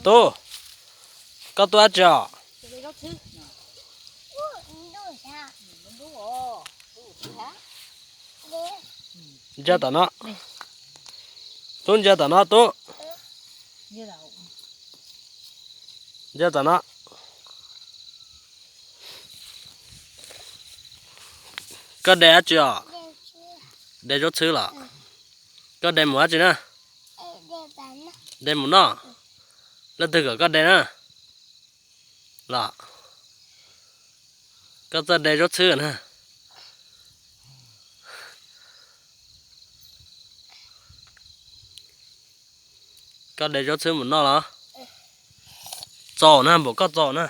Tub, koj tuaj dab tsi os? Ntsia tom no. Tub, ntsia tom no tub. Ntsia tom no. Koj de dab tsi os? De zaub txhwb los? Koj de mus dab tsi na? De mus noj. Leej twg kom koj de na? Los, koj txawj de zaub txhwb na. Koj de zaub txhwb mus noj los? Txaus na, npaum koj txaus na.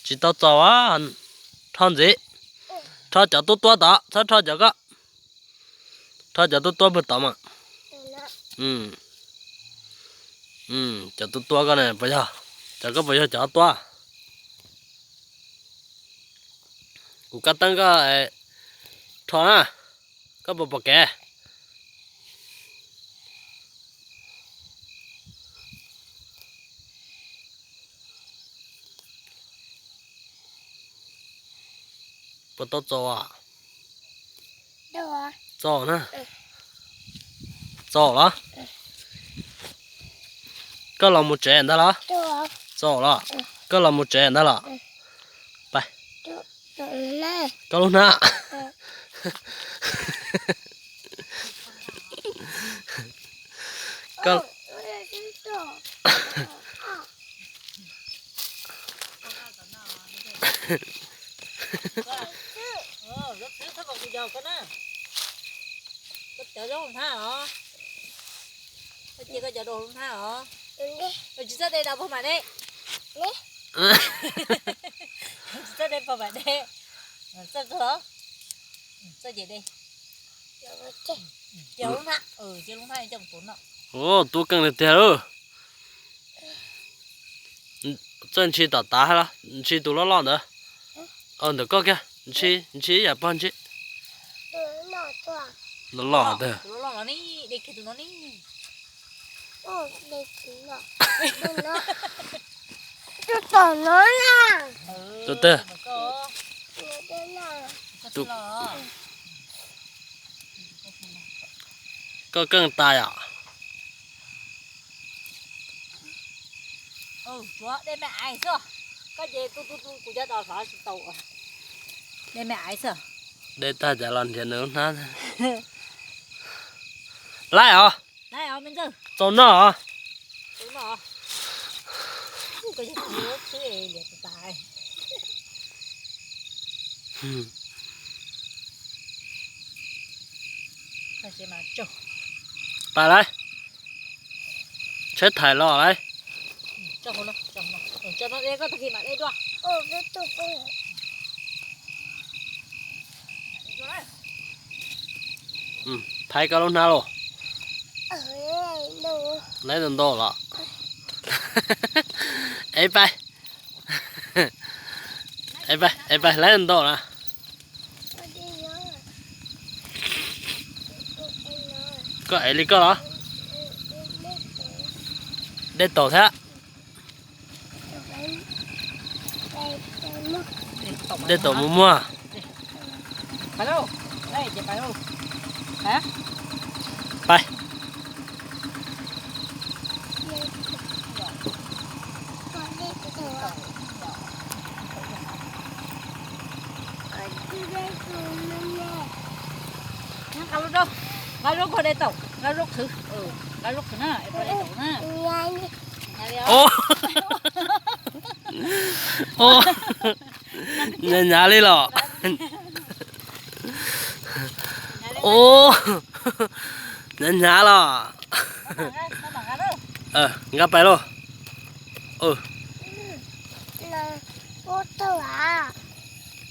Tsis tau txaus, rho ntxiv. Rho cov tub tuab tod, txhob rho cov koj. Rho cov tub tuab pug tod mas. Cov tub tuab koj ne puas yog? Cov koj puas yog cov tuab? Kuv kab teeb koj rho na, koj puas pom kev? Puas tau txaus? Txaus na. Txaus los? Koj los mus tsev ntag los? Txaus los? Koj los mus tsev ntag los? Pais. Koj lub hnab. Koj Tsis txawj de, tsis txawj de, tsis txawj de, txawj kawg os. Txawj ces de. Cia lub hnab, cia lub hnab coj mus tuav no. Ua tub keej tiag tiag lauj. Txawj ntshis tom tav los ntshis tus loj loj ntawd? Ntawm koj kiag, ntshis, ntshis ib yam pog ntshis. Loj loj ntag. Tus twg? Koj keej tas yom? De tag cas los nrhiav nws lub hnab. Laib os. Txaus noj os. Pais lauj. Tsheb thaiv los lauj. Thaiv koj lub hnab lauj. Laib ntau ntau los? Es pais, es pais, laib ntau ntau na. Koj ev li koj los? De taum thiab. De taum mus muag. Pais. Nqa zaub, nqa zaub koj de taum, nqa zaub qhwv, nqa zaub qhwv na, es koj de taum na. Hnyav hnyav li los? Hnyav hnyav los? Nqa pais lauj.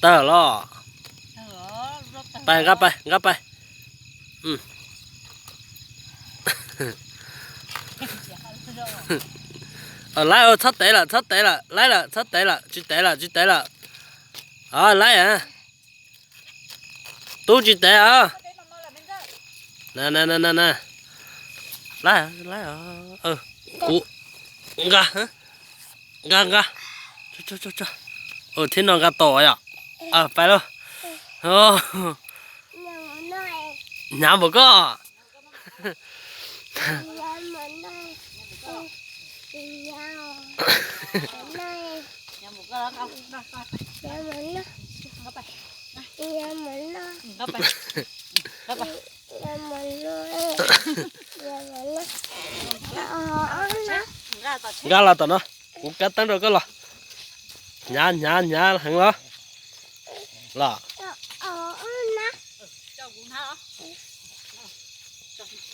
Tawg los? Pais, nqa pais, nqa pais. Laib, txhob tev lawm, txhob tev lawm, laib lawm, txhob tev lawm, tsis tev lawm, tsis tev lawm. Laib, tub tsis tev os. Laib, laib, Kuv nqa, nqa nqa. Thiab no nqa tom yom. Pais lauj. Hnyav npaum koj. Nqa los tom no, kuv kab teeb rau koj los. Hnyav hnyav hnyav heev los. Los.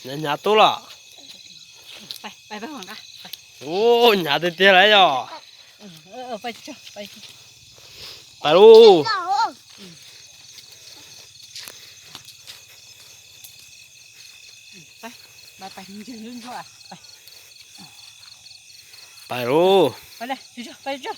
Hnyav hnyav tub los. Ub, hnyav tiag tiag lawm yog. Pais lauj. Pais lauj.